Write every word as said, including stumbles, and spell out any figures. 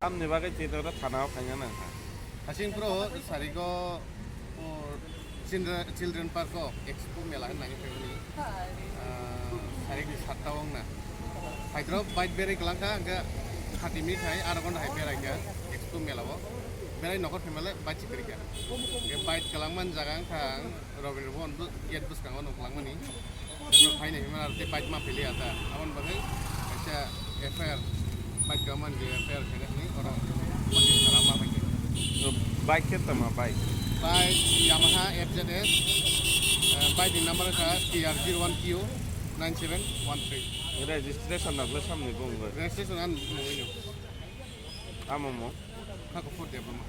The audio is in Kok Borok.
Tamni bagwi chini oro thana o khaina nang kha. Hasing pro sarigo, o, children, children park o expo mela hinwi nangwi phaimani. Ah, sarigni satta o wngna. Haidrao bike berai kwlangkha, hwnkhe thirty minute hai, aro ghonta hai berai kha expo mela o. Berai nokhor phaimale bike se kwrwi kha. Hwnkhe bike kwlangmani jaga wngkha ang Rabindra Bhavan bo gate bwskango nukhlangmani. Eno phaina himna aro tei bike ma philiya ta. Aboni bagwi kaisa F I R, bike kwmani je F I R khaina hwnwi oro police thana ma phaikha. O bike khe tama bike? Bike Yamaha F Z S, eh, bike ni number kha T R zero one Q nine seven one three. Registration rok le samni bo wngwi? Registration ang nungwi no. Tamo mo? Kha kuphur Debbarma.